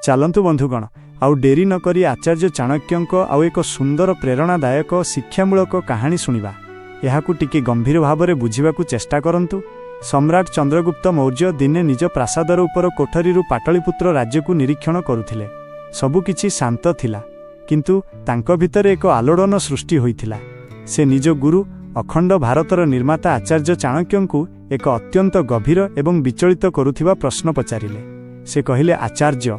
ଚାଲନ୍ତୁ ବନ୍ଧୁଗଣ, ଆଉ ଡେରି ନକରି ଆଚାର୍ଯ୍ୟ ଚାଣକ୍ୟଙ୍କ ଆଉ ଏକ ସୁନ୍ଦର, ପ୍ରେରଣାଦାୟକ, ଶିକ୍ଷାମୂଳକ କାହାଣୀ ଶୁଣିବା। ଏହାକୁ ଟିକେ ଗମ୍ଭୀର ଭାବରେ ବୁଝିବାକୁ ଚେଷ୍ଟା କରନ୍ତୁ। ସମ୍ରାଟ ଚନ୍ଦ୍ରଗୁପ୍ତ ମୌର୍ଯ୍ୟ ଦିନେ ନିଜ ପ୍ରାସାଦର ଉପର କୋଠରୀରୁ ପାଟଳିପୁତ୍ର ରାଜ୍ୟକୁ ନିରୀକ୍ଷଣ କରୁଥିଲେ। ସବୁକିଛି ଶାନ୍ତ ଥିଲା, କିନ୍ତୁ ତାଙ୍କ ଭିତରେ ଏକ ଆଲୋଡ଼ନ ସୃଷ୍ଟି ହୋଇଥିଲା। ସେ ନିଜ ଗୁରୁ, ଅଖଣ୍ଡ ଭାରତର ନିର୍ମାତା ଆଚାର୍ଯ୍ୟ ଚାଣକ୍ୟଙ୍କୁ ଏକ ଅତ୍ୟନ୍ତ ଗଭୀର ଏବଂ ବିଚଳିତ କରୁଥିବା ପ୍ରଶ୍ନ ପଚାରିଲେ। ସେ କହିଲେ, "ଆଚାର୍ଯ୍ୟ,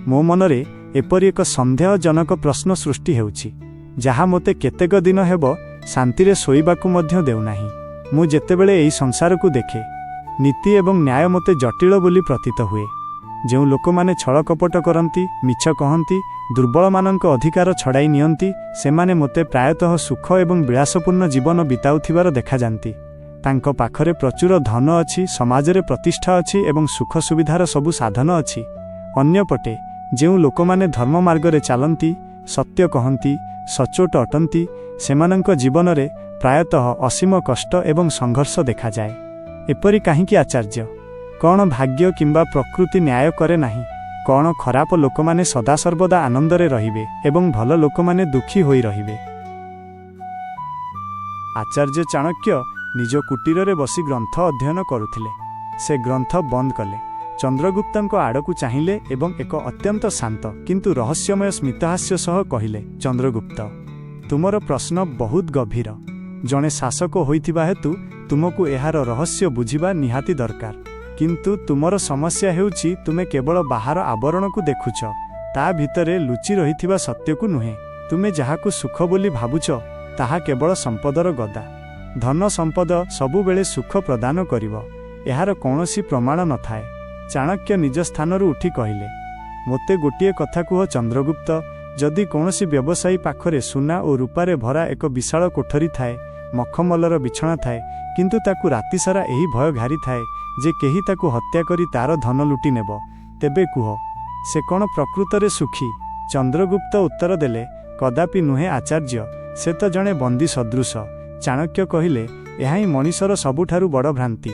ମୋ ମନରେ ଏପରି ଏକ ସନ୍ଦେହଜନକ ପ୍ରଶ୍ନ ସୃଷ୍ଟି ହେଉଛି, ଯାହା ମୋତେ କେତେକ ଦିନ ହେବ ଶାନ୍ତିରେ ଶୋଇବାକୁ ମଧ୍ୟ ଦେଉନାହିଁ। ମୁଁ ଯେତେବେଳେ ଏହି ସଂସାରକୁ ଦେଖେ, ନୀତି ଏବଂ ନ୍ୟାୟ ମୋତେ ଜଟିଳ ବୋଲି ପ୍ରତୀତ ହୁଏ। ଯେଉଁ ଲୋକମାନେ ଛଳକପଟ କରନ୍ତି, ମିଛ କହନ୍ତି, ଦୁର୍ବଳମାନଙ୍କ ଅଧିକାର ଛଡ଼ାଇ ନିଅନ୍ତି, ସେମାନେ ମୋତେ ପ୍ରାୟତଃ ସୁଖ ଏବଂ ବିଳାସପୂର୍ଣ୍ଣ ଜୀବନ ବିତାଉଥିବାର ଦେଖାଯାନ୍ତି। ତାଙ୍କ ପାଖରେ ପ୍ରଚୁର ଧନ ଅଛି, ସମାଜରେ ପ୍ରତିଷ୍ଠା ଅଛି ଏବଂ ସୁଖ ସୁବିଧାର ସବୁ ସାଧନ ଅଛି। ଅନ୍ୟପଟେ ଯେଉଁ ଲୋକମାନେ ଧର୍ମ ମାର୍ଗରେ ଚାଲନ୍ତି, ସତ୍ୟ କହନ୍ତି, ସଚ୍ଚୋଟ ଅଟନ୍ତି, ସେମାନଙ୍କ ଜୀବନରେ ପ୍ରାୟତଃ ଅସୀମ କଷ୍ଟ ଏବଂ ସଂଘର୍ଷ ଦେଖାଯାଏ। ଏପରି କାହିଁକି, ଆଚାର୍ଯ୍ୟ? କ'ଣ ଭାଗ୍ୟ କିମ୍ବା ପ୍ରକୃତି ନ୍ୟାୟ କରେ ନାହିଁ? କ'ଣ ଖରାପ ଲୋକମାନେ ସଦାସର୍ବଦା ଆନନ୍ଦରେ ରହିବେ ଏବଂ ଭଲ ଲୋକମାନେ ଦୁଃଖୀ ହୋଇ ରହିବେ?" ଆଚାର୍ଯ୍ୟ ଚାଣକ୍ୟ ନିଜ କୁଟୀରରେ ବସି ଗ୍ରନ୍ଥ ଅଧ୍ୟୟନ କରୁଥିଲେ। ସେ ଗ୍ରନ୍ଥ ବନ୍ଦ କଲେ, ଚନ୍ଦ୍ରଗୁପ୍ତଙ୍କ ଆଡ଼କୁ ଚାହିଁଲେ ଏବଂ ଏକ ଅତ୍ୟନ୍ତ ଶାନ୍ତ କିନ୍ତୁ ରହସ୍ୟମୟ ସ୍ମିତହାସ୍ୟ ସହ କହିଲେ, "ଚନ୍ଦ୍ରଗୁପ୍ତ, ତୁମର ପ୍ରଶ୍ନ ବହୁତ ଗଭୀର। ଜଣେ ଶାସକ ହୋଇଥିବା ହେତୁ ତୁମକୁ ଏହାର ରହସ୍ୟ ବୁଝିବା ନିହାତି ଦରକାର। କିନ୍ତୁ ତୁମର ସମସ୍ୟା ହେଉଛି, ତୁମେ କେବଳ ବାହାର ଆବରଣକୁ ଦେଖୁଛ, ତା ଭିତରେ ଲୁଚି ରହିଥିବା ସତ୍ୟକୁ ନୁହେଁ। ତୁମେ ଯାହାକୁ ସୁଖ ବୋଲି ଭାବୁଛ, ତାହା କେବଳ ସମ୍ପଦର ଗଦା। ଧନ ସମ୍ପଦ ସବୁବେଳେ ସୁଖ ପ୍ରଦାନ କରିବ, ଏହାର କୌଣସି ପ୍ରମାଣ ନଥାଏ।" ଚାଣକ୍ୟ ନିଜ ସ୍ଥାନରୁ ଉଠି କହିଲେ, "ମୋତେ ଗୋଟିଏ କଥା କୁହ ଚନ୍ଦ୍ରଗୁପ୍ତ। ଯଦି କୌଣସି ବ୍ୟବସାୟୀ ପାଖରେ ସୁନା ଓ ରୂପାରେ ଭରା ଏକ ବିଶାଳ କୋଠରୀ ଥାଏ, ମଖମଲର ବିଛଣା ଥାଏ, କିନ୍ତୁ ତାକୁ ରାତିସାରା ଏହି ଭୟ ଘାରିଥାଏ ଯେ କେହି ତାକୁ ହତ୍ୟା କରି ତାର ଧନ ଲୁଟି ନେବ, ତେବେ କୁହ, ସେ କ'ଣ ପ୍ରକୃତରେ ସୁଖୀ?" ଚନ୍ଦ୍ରଗୁପ୍ତ ଉତ୍ତର ଦେଲେ, "କଦାପି ନୁହେଁ ଆଚାର୍ଯ୍ୟ, ସେ ତ ଜଣେ ବନ୍ଦୀ ସଦୃଶ।" ଚାଣକ୍ୟ କହିଲେ, "ଏହା ହିଁ ମଣିଷର ସବୁଠାରୁ ବଡ଼ ଭ୍ରାନ୍ତି।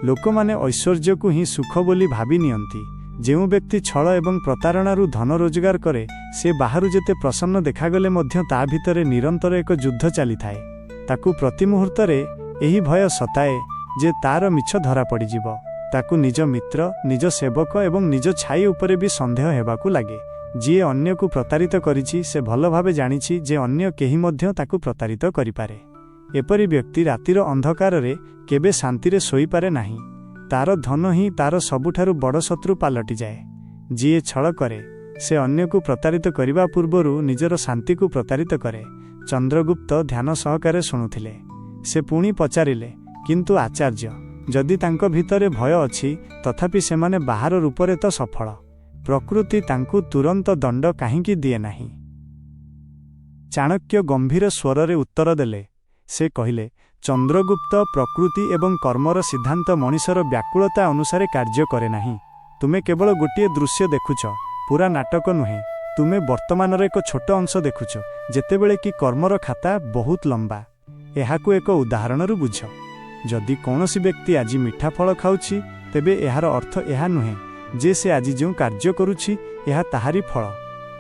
ଲୋକମାନେ ଐଶ୍ୱର୍ଯ୍ୟକୁ ହିଁ ସୁଖ ବୋଲି ଭାବି ନିଅନ୍ତି। ଯେଉଁ ବ୍ୟକ୍ତି ଛଳ ଏବଂ ପ୍ରତାରଣାରୁ ଧନ ରୋଜଗାର କରେ, ସେ ବାହାରୁ ଯେତେ ପ୍ରସନ୍ନ ଦେଖାଗଲେ ମଧ୍ୟ ତା ଭିତରେ ନିରନ୍ତର ଏକ ଯୁଦ୍ଧ ଚାଲିଥାଏ। ତାକୁ ପ୍ରତି ମୁହୂର୍ତ୍ତରେ ଏହି ଭୟ ସତାଏ ଯେ ତାର ମିଛ ଧରା ପଡ଼ିଯିବ। ତାକୁ ନିଜ ମିତ୍ର, ନିଜ ସେବକ ଏବଂ ନିଜ ଛାଇ ଉପରେ ବି ସନ୍ଦେହ ହେବାକୁ ଲାଗେ। ଯିଏ ଅନ୍ୟକୁ ପ୍ରତାରିତ କରିଛି, ସେ ଭଲ ଭାବେ ଜାଣିଛି ଯେ ଅନ୍ୟ କେହି ମଧ୍ୟ ତାକୁ ପ୍ରତାରିତ କରିପାରେ। ଏପରି ବ୍ୟକ୍ତି ରାତିର ଅନ୍ଧକାରରେ କେବେ ଶାନ୍ତିରେ ଶୋଇପାରେ ନାହିଁ। ତାର ଧନ ହିଁ ତାର ସବୁଠାରୁ ବଡ଼ ଶତ୍ରୁ ପାଲଟିଯାଏ। ଯିଏ ଛଳ କରେ, ସେ ଅନ୍ୟକୁ ପ୍ରତାରିତ କରିବା ପୂର୍ବରୁ ନିଜର ଶାନ୍ତିକୁ ପ୍ରତାରିତ କରେ।" ଚନ୍ଦ୍ରଗୁପ୍ତ ଧ୍ୟାନ ସହକାରେ ଶୁଣୁଥିଲେ। ସେ ପୁଣି ପଚାରିଲେ, "କିନ୍ତୁ ଆଚାର୍ଯ୍ୟ, ଯଦି ତାଙ୍କ ଭିତରେ ଭୟ ଅଛି, ତଥାପି ସେମାନେ ବାହାର ରୂପରେ ତ ସଫଳ। ପ୍ରକୃତି ତାଙ୍କୁ ତୁରନ୍ତ ଦଣ୍ଡ କାହିଁକି ଦିଏ ନାହିଁ?" ଚାଣକ୍ୟ ଗମ୍ଭୀର ସ୍ୱରରେ ଉତ୍ତର ଦେଲେ। ସେ କହିଲେ, "ଚନ୍ଦ୍ରଗୁପ୍ତ, ପ୍ରକୃତି ଏବଂ କର୍ମର ସିଦ୍ଧାନ୍ତ ମଣିଷର ବ୍ୟାକୁଳତା ଅନୁସାରେ କାର୍ଯ୍ୟ କରେ ନାହିଁ। ତୁମେ କେବଳ ଗୋଟିଏ ଦୃଶ୍ୟ ଦେଖୁଛ, ପୁରା ନାଟକ ନୁହେଁ। ତୁମେ ବର୍ତ୍ତମାନର ଏକ ଛୋଟ ଅଂଶ ଦେଖୁଛ, ଯେତେବେଳେ କି କର୍ମର ଖାତା ବହୁତ ଲମ୍ବା। ଏହାକୁ ଏକ ଉଦାହରଣରୁ ବୁଝ। ଯଦି କୌଣସି ବ୍ୟକ୍ତି ଆଜି ମିଠା ଫଳ ଖାଉଛି, ତେବେ ଏହାର ଅର୍ଥ ଏହା ନୁହେଁ ଯେ ସେ ଆଜି ଯେଉଁ କାର୍ଯ୍ୟ କରୁଛି, ଏହା ତାହାରି ଫଳ।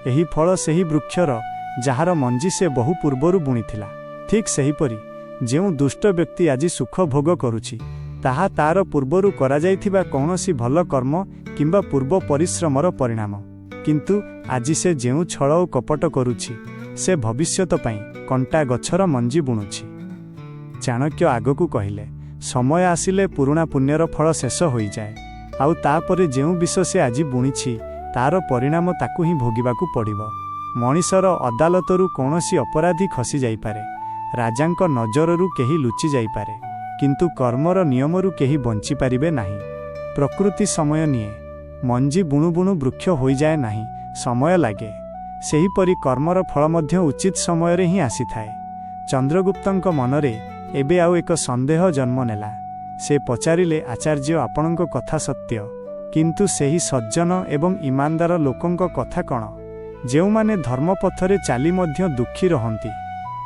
ଏହି ଫଳ ସେହି ବୃକ୍ଷର, ଯାହାର ମଞ୍ଜି ସେ ବହୁ ପୂର୍ବରୁ ବୁଣିଥିଲା। ଠିକ୍ ସେହିପରି ଯେଉଁ ଦୁଷ୍ଟ ବ୍ୟକ୍ତି ଆଜି ସୁଖ ଭୋଗ କରୁଛି, ତାହା ତାର ପୂର୍ବରୁ କରାଯାଇଥିବା କୌଣସି ଭଲ କର୍ମ କିମ୍ବା ପୂର୍ବ ପରିଶ୍ରମର ପରିଣାମ। କିନ୍ତୁ ଆଜି ସେ ଯେଉଁ ଛଳ ଓ କପଟ କରୁଛି, ସେ ଭବିଷ୍ୟତ ପାଇଁ କଣ୍ଟା ଗଛର ମଞ୍ଜି ବୁଣୁଛି।" ଚାଣକ୍ୟ ଆଗକୁ କହିଲେ, "ସମୟ ଆସିଲେ ପୁରୁଣା ପୁଣ୍ୟର ଫଳ ଶେଷ ହୋଇଯାଏ, ଆଉ ତାପରେ ଯେଉଁ ବିଷ ସେ ଆଜି ବୁଣିଛି, ତାର ପରିଣାମ ତାକୁ ହିଁ ଭୋଗିବାକୁ ପଡ଼ିବ। ମଣିଷର ଅଦାଲତରୁ କୌଣସି ଅପରାଧୀ ଖସି ଯାଇପାରେ, ରାଜାଙ୍କ ନଜରରୁ କେହି ଲୁଚି ଯାଇପାରେ, କିନ୍ତୁ କର୍ମର ନିୟମରୁ କେହି ବଞ୍ଚିପାରିବେ ନାହିଁ। ପ୍ରକୃତି ସମୟ ନିଏ। ମଞ୍ଜି ବୁଣୁ ବୁଣୁ ବୃକ୍ଷ ହୋଇଯାଏ ନାହିଁ, ସମୟ ଲାଗେ। ସେହିପରି କର୍ମର ଫଳ ମଧ୍ୟ ଉଚିତ ସମୟରେ ହିଁ ଆସିଥାଏ।" ଚନ୍ଦ୍ରଗୁପ୍ତଙ୍କ ମନରେ ଏବେ ଆଉ ଏକ ସନ୍ଦେହ ଜନ୍ମ ନେଲା। ସେ ପଚାରିଲେ, "ଆଚାର୍ଯ୍ୟ, ଆପଣଙ୍କ କଥା ସତ୍ୟ, କିନ୍ତୁ ସେହି ସଜ୍ଜନ ଏବଂ ଇମାନଦାର ଲୋକଙ୍କ କଥା କ'ଣ, ଯେଉଁମାନେ ଧର୍ମପଥରେ ଚାଲି ମଧ୍ୟ ଦୁଃଖୀ ରହନ୍ତି?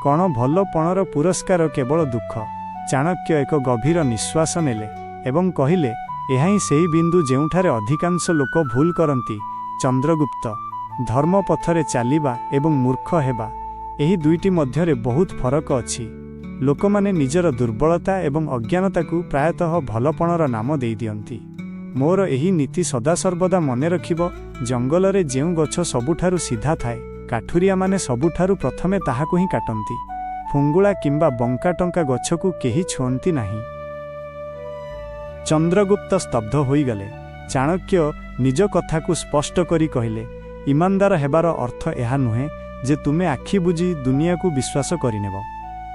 କ'ଣ ଭଲପଣର ପୁରସ୍କାର କେବଳ ଦୁଃଖ?" ଚାଣକ୍ୟ ଏକ ଗଭୀର ନିଶ୍ୱାସ ନେଲେ ଏବଂ କହିଲେ, "ଏହା ହିଁ ସେହି ବିନ୍ଦୁ ଯେଉଁଠାରେ ଅଧିକାଂଶ ଲୋକ ଭୁଲ କରନ୍ତି। ଚନ୍ଦ୍ରଗୁପ୍ତ, ଚନ୍ଦ୍ରଗୁପ୍ତ, ଧର୍ମ ପଥରେ ଚାଲିବା ଏବଂ ମୂର୍ଖ ହେବା, ଏହି ଦୁଇଟି ମଧ୍ୟରେ ବହୁତ ଫରକ ଅଛି। ଲୋକମାନେ ନିଜର ଦୁର୍ବଳତା ଏବଂ ଅଜ୍ଞାନତାକୁ ପ୍ରାୟତଃ ଭଲପଣର ନାମ ଦେଇଦିଅନ୍ତି। ମୋର ଏହି ନୀତି ସଦାସର୍ବଦା ମନେ ରଖିବ, ଜଙ୍ଗଲରେ ଯେଉଁ ଗଛ ସବୁଠାରୁ ସିଧା ଥାଏ, କାଠୁରିଆମାନେ ସବୁଠାରୁ ପ୍ରଥମେ ତାହାକୁ ହିଁ କାଟନ୍ତି। ଫୁଙ୍ଗୁଳା କିମ୍ବା ବଙ୍କାଟଙ୍କା ଗଛକୁ କେହି ଛୁଅନ୍ତି ନାହିଁ। ଚନ୍ଦ୍ରଗୁପ୍ତ ସ୍ତବ୍ଧ ହୋଇଗଲେ। ଚାଣକ୍ୟ ନିଜ କଥାକୁ ସ୍ପଷ୍ଟ କରି କହିଲେ, ଇମାନଦାର ହେବାର ଅର୍ଥ ଏହା ନୁହେଁ ଯେ ତୁମେ ଆଖି ବୁଜି ଦୁନିଆକୁ ବିଶ୍ୱାସ କରିନେବ।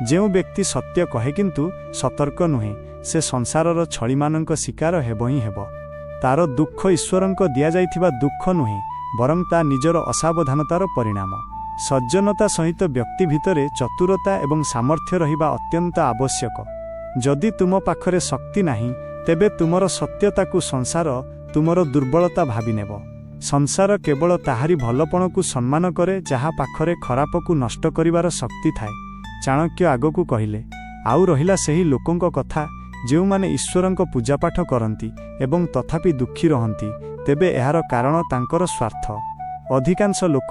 ଯେଉଁ ବ୍ୟକ୍ତି ସତ୍ୟ କହେ କିନ୍ତୁ ସତର୍କ ନୁହେଁ, ସେ ସଂସାରର ଛଳିମାନଙ୍କ ଶିକାର ହେବ ହିଁ ହେବ। ତାର ଦୁଃଖ ଈଶ୍ୱରଙ୍କ ଦିଆଯାଇଥିବା ଦୁଃଖ ନୁହେଁ, ବରଂ ତା ନିଜର ଅସାବଧାନତାର ପରିଣାମ। ସଜ୍ଜନତା ସହିତ ବ୍ୟକ୍ତି ଭିତରେ ଚତୁରତା ଏବଂ ସାମର୍ଥ୍ୟ ରହିବା ଅତ୍ୟନ୍ତ ଆବଶ୍ୟକ। ଯଦି ତୁମ ପାଖରେ ଶକ୍ତି ନାହିଁ, ତେବେ ତୁମର ସତ୍ୟତାକୁ ସଂସାର ତୁମର ଦୁର୍ବଳତା ଭାବିନେବ। ସଂସାର କେବଳ ତାହାରି ଭଲପଣକୁ ସମ୍ମାନ କରେ, ଯାହା ପାଖରେ ଖରାପକୁ ନଷ୍ଟ କରିବାର ଶକ୍ତି ଥାଏ। ଚାଣକ୍ୟ ଆଗକୁ କହିଲେ, ଆଉ ରହିଲା ସେହି ଲୋକଙ୍କ କଥା, ଯେଉଁମାନେ ଈଶ୍ୱରଙ୍କ ପୂଜାପାଠ କରନ୍ତି ଏବଂ ତଥାପି ଦୁଃଖୀ ରହନ୍ତି, ତେବେ ଏହାର କାରଣ ତାଙ୍କର ସ୍ୱାର୍ଥ। ଅଧିକାଂଶ ଲୋକ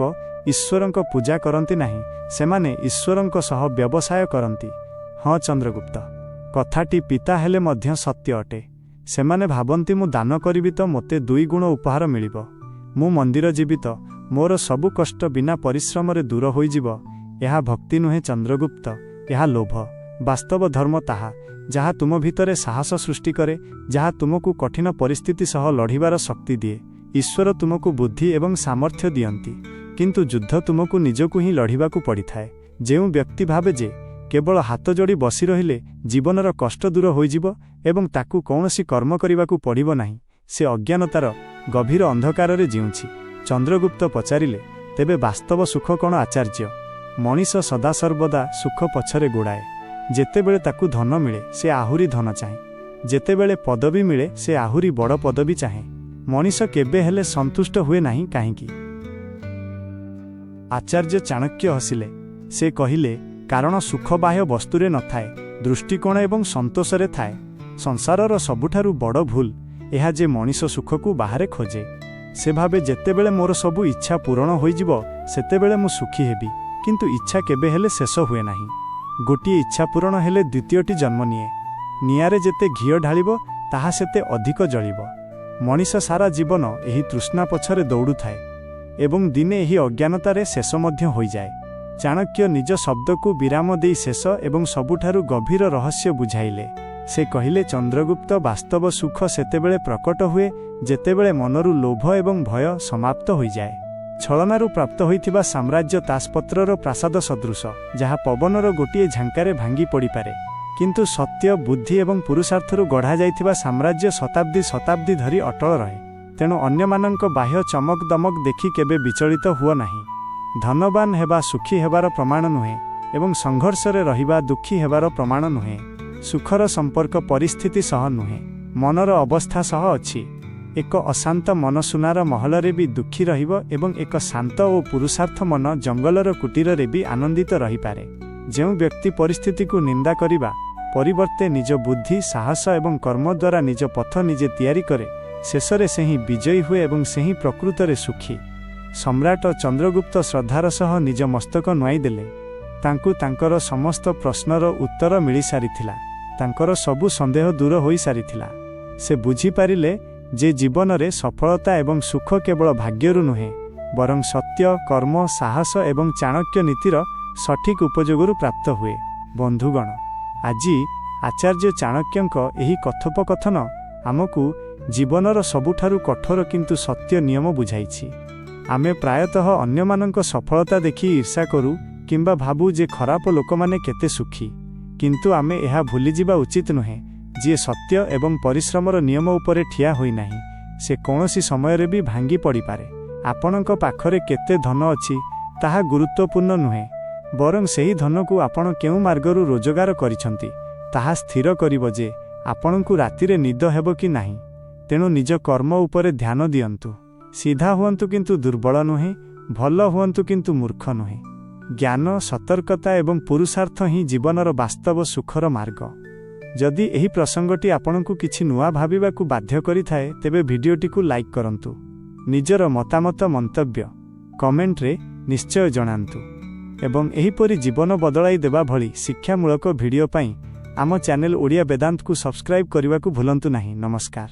ଈଶ୍ୱରଙ୍କ ପୂଜା କରନ୍ତି ନାହିଁ, ସେମାନେ ଈଶ୍ୱରଙ୍କ ସହ ବ୍ୟବସାୟ କରନ୍ତି। ହଁ ଚନ୍ଦ୍ରଗୁପ୍ତ, କଥାଟି ପିତା ହେଲେ ମଧ୍ୟ ସତ୍ୟ ଅଟେ। ସେମାନେ ଭାବନ୍ତି, ମୁଁ ଦାନ କରିବି ତ ମୋତେ ଦୁଇ ଗୁଣ ଉପହାର ମିଳିବ। ମୁଁ ମନ୍ଦିର ଯିବି ତ ମୋର ସବୁ କଷ୍ଟ ବିନା ପରିଶ୍ରମରେ ଦୂର ହୋଇଯିବ। ଏହା ଭକ୍ତି ନୁହେଁ ଚନ୍ଦ୍ରଗୁପ୍ତ, ଏହା ଲୋଭ। ବାସ୍ତବ ଧର୍ମ ତାହା, ଯାହା ତୁମ ଭିତରେ ସାହସ ସୃଷ୍ଟି କରେ, ଯାହା ତୁମକୁ କଠିନ ପରିସ୍ଥିତି ସହ ଲଢ଼ିବାର ଶକ୍ତି ଦିଏ। ଈଶ୍ୱର ତୁମକୁ ବୁଦ୍ଧି ଏବଂ ସାମର୍ଥ୍ୟ ଦିଅନ୍ତି, କିନ୍ତୁ ଯୁଦ୍ଧ ତୁମକୁ ନିଜକୁ ହିଁ ଲଢ଼ିବାକୁ ପଡ଼ିଥାଏ। ଯେଉଁ ବ୍ୟକ୍ତି ଭାବେ ଯେ କେବଳ ହାତ ଯୋଡ଼ି ବସି ରହିଲେ ଜୀବନର କଷ୍ଟ ଦୂର ହୋଇଯିବ ଏବଂ ତାକୁ କୌଣସି କର୍ମ କରିବାକୁ ପଡ଼ିବ ନାହିଁ, ସେ ଅଜ୍ଞାନତାର ଗଭୀର ଅନ୍ଧକାରରେ ଜିଉଁଛି। ଚନ୍ଦ୍ରଗୁପ୍ତ ପଚାରିଲେ, ତେବେ ବାସ୍ତବ ସୁଖ କ'ଣ ଆଚାର୍ଯ୍ୟ? ମଣିଷ ସଦାସର୍ବଦା ସୁଖ ପଛରେ ଗୋଡ଼ାଏ। ଯେତେବେଳେ ତାକୁ ଧନ ମିଳେ, ସେ ଆହୁରି ଧନ ଚାହେଁ। ଯେତେବେଳେ ପଦବୀ ମିଳେ, ସେ ଆହୁରି ବଡ଼ ପଦବୀ ଚାହେଁ। ମଣିଷ କେବେ ହେଲେ ସନ୍ତୁଷ୍ଟ ହୁଏ ନାହିଁ କାହିଁକି? ଆଚାର୍ଯ୍ୟ ଚାଣକ୍ୟ ହସିଲେ। ସେ କହିଲେ, କାରଣ ସୁଖ ବାହ୍ୟ ବସ୍ତୁରେ ନଥାଏ, ଦୃଷ୍ଟିକୋଣ ଏବଂ ସନ୍ତୋଷରେ ଥାଏ। ସଂସାରର ସବୁଠାରୁ ବଡ଼ ଭୁଲ ଏହା ଯେ ମଣିଷ ସୁଖକୁ ବାହାରେ ଖୋଜେ। ସେ ଭାବେ, ଯେତେବେଳେ ମୋର ସବୁ ଇଚ୍ଛା ପୂରଣ ହୋଇଯିବ, ସେତେବେଳେ ମୁଁ ସୁଖୀ ହେବି। କିନ୍ତୁ ଇଚ୍ଛା କେବେ ହେଲେ ଶେଷ ହୁଏ ନାହିଁ। ଗୋଟିଏ ଇଚ୍ଛା ପୂରଣ ହେଲେ ଦ୍ୱିତୀୟଟି ଜନ୍ମ ନିଏ। ନିଆଁରେ ଯେତେ ଘିଅ ଢାଳିବ, ତାହା ସେତେ ଅଧିକ ଜଳିବ। ମଣିଷ ସାରା ଜୀବନ ଏହି ତୃଷ୍ଣା ପଛରେ ଦୌଡ଼ୁଥାଏ ଏବଂ ଦିନେ ଏହି ଅଜ୍ଞାନତାରେ ଶେଷ ମଧ୍ୟ ହୋଇଯାଏ। ଚାଣକ୍ୟ ନିଜ ଶବ୍ଦକୁ ବିରାମ ଦେଇ ଶେଷ ଏବଂ ସବୁଠାରୁ ଗଭୀର ରହସ୍ୟ ବୁଝାଇଲେ। ସେ କହିଲେ, ଚନ୍ଦ୍ରଗୁପ୍ତ, ବାସ୍ତବ ସୁଖ ସେତେବେଳେ ପ୍ରକଟ ହୁଏ, ଯେତେବେଳେ ମନରୁ ଲୋଭ ଏବଂ ଭୟ ସମାପ୍ତ ହୋଇଯାଏ। ଛଳନାରୁ ପ୍ରାପ୍ତ ହୋଇଥିବା ସାମ୍ରାଜ୍ୟ ତାସପତ୍ରର ପ୍ରାସାଦ ସଦୃଶ, ଯାହା ପବନର ଗୋଟିଏ ଝାଙ୍କାରେ ଭାଙ୍ଗି ପଡ଼ିପାରେ। କିନ୍ତୁ ସତ୍ୟ, ବୁଦ୍ଧି ଏବଂ ପୁରୁଷାର୍ଥରୁ ଗଢ଼ାଯାଇଥିବା ସାମ୍ରାଜ୍ୟ ଶତାବ୍ଦୀ ଶତାବ୍ଦୀ ଧରି ଅଟଳ ରହେ। ତେଣୁ ଅନ୍ୟମାନଙ୍କ ବାହ୍ୟ ଚମକ ଦମକ ଦେଖି କେବେ ବିଚଳିତ ହୁଅ ନାହିଁ। ଧନବାନ ହେବା ସୁଖୀ ହେବାର ପ୍ରମାଣ ନୁହେଁ ଏବଂ ସଂଘର୍ଷରେ ରହିବା ଦୁଃଖୀ ହେବାର ପ୍ରମାଣ ନୁହେଁ। ସୁଖର ସମ୍ପର୍କ ପରିସ୍ଥିତି ସହ ନୁହେଁ, ମନର ଅବସ୍ଥା ସହ ଅଛି। ଏକ ଅଶାନ୍ତ ମନ ସୁନାର ମହଲରେ ବି ଦୁଃଖୀ ରହିବ ଏବଂ ଏକ ଶାନ୍ତ ଓ ପୁରୁଷାର୍ଥ ମନ ଜଙ୍ଗଲର କୁଟୀରରେ ବି ଆନନ୍ଦିତ ରହିପାରେ। ଯେଉଁ ବ୍ୟକ୍ତି ପରିସ୍ଥିତିକୁ ନିନ୍ଦା କରିବା ପରିବର୍ତ୍ତେ ନିଜ ବୁଦ୍ଧି, ସାହସ ଏବଂ କର୍ମ ଦ୍ୱାରା ନିଜ ପଥ ନିଜେ ତିଆରି କରେ, ଶେଷରେ ସେ ହିଁ ବିଜୟୀ ହୁଏ ଏବଂ ସେ ହିଁ ପ୍ରକୃତରେ ସୁଖୀ। ସମ୍ରାଟ ଚନ୍ଦ୍ରଗୁପ୍ତ ଶ୍ରଦ୍ଧାର ସହ ନିଜ ମସ୍ତକ ନୁଆଁଇଦେଲେ। ତାଙ୍କୁ ତାଙ୍କର ସମସ୍ତ ପ୍ରଶ୍ନର ଉତ୍ତର ମିଳିସାରିଥିଲା। ତାଙ୍କର ସବୁ ସନ୍ଦେହ ଦୂର ହୋଇସାରିଥିଲା। ସେ ବୁଝିପାରିଲେ ଯେ ଜୀବନରେ ସଫଳତା ଏବଂ ସୁଖ କେବଳ ଭାଗ୍ୟରୁ ନୁହେଁ, ବରଂ ସତ୍ୟ, କର୍ମ, ସାହସ ଏବଂ ଚାଣକ୍ୟ ନୀତିର ସଠିକ୍ ଉପଯୋଗରୁ ପ୍ରାପ୍ତ ହୁଏ। ବନ୍ଧୁଗଣ, ଆଜି ଆଚାର୍ଯ୍ୟ ଚାଣକ୍ୟଙ୍କ ଏହି କଥୋପକଥନ ଆମକୁ ଜୀବନର ସବୁଠାରୁ କଠୋର କିନ୍ତୁ ସତ୍ୟ ନିୟମ ବୁଝାଇଛି। ଆମେ ପ୍ରାୟତଃ ଅନ୍ୟମାନଙ୍କ ସଫଳତା ଦେଖି ଈର୍ଷା କରୁ କିମ୍ବା ଭାବୁ ଯେ ଖରାପ ଲୋକମାନେ କେତେ ସୁଖୀ। କିନ୍ତୁ ଆମେ ଏହା ଭୁଲିଯିବା ଉଚିତ ନୁହେଁ, ଯିଏ ସତ୍ୟ ଏବଂ ପରିଶ୍ରମର ନିୟମ ଉପରେ ଠିଆ ହୋଇନାହିଁ, ସେ କୌଣସି ସମୟରେ ବି ଭାଙ୍ଗି ପଡ଼ିପାରେ। ଆପଣଙ୍କ ପାଖରେ କେତେ ଧନ ଅଛି ତାହା ଗୁରୁତ୍ୱପୂର୍ଣ୍ଣ ନୁହେଁ, ବରଂ ସେହି ଧନକୁ ଆପଣ କେଉଁ ମାର୍ଗରୁ ରୋଜଗାର କରିଛନ୍ତି, ତାହା ସ୍ଥିର କରିବ ଯେ ଆପଣଙ୍କୁ ରାତିରେ ନିଦ ହେବ କି ନାହିଁ। ତେଣୁ ନିଜ କର୍ମ ଉପରେ ଧ୍ୟାନ ଦିଅନ୍ତୁ। ସିଧା ହୁଅନ୍ତୁ କିନ୍ତୁ ଦୁର୍ବଳ ନୁହେଁ, ଭଲ ହୁଅନ୍ତୁ କିନ୍ତୁ ମୂର୍ଖ ନୁହେଁ। ଜ୍ଞାନ, ସତର୍କତା ଏବଂ ପୁରୁଷାର୍ଥ ହିଁ ଜୀବନର ବାସ୍ତବ ସୁଖର ମାର୍ଗ। ଯଦି ଏହି ପ୍ରସଙ୍ଗଟି ଆପଣଙ୍କୁ କିଛି ନୂଆ ଭାବିବାକୁ ବାଧ୍ୟ କରିଥାଏ, ତେବେ ଭିଡ଼ିଓଟିକୁ ଲାଇକ୍ କରନ୍ତୁ। ନିଜର ମତାମତ ମନ୍ତବ୍ୟ କମେଣ୍ଟରେ ନିଶ୍ଚୟ ଜଣାନ୍ତୁ। ଏବଂ ଏହିପରି ଜୀବନ ବଦଳାଇ ଦେବା ଭଳି ଶିକ୍ଷାମୂଳକ ଭିଡିଓ ପାଇଁ ଆମ ଚ୍ୟାନେଲ ଓଡ଼ିଆ ବେଦାନ୍ତକୁ ସବସ୍କ୍ରାଇବ୍ କରିବାକୁ ଭୁଲନ୍ତୁ ନାହିଁ। ନମସ୍କାର।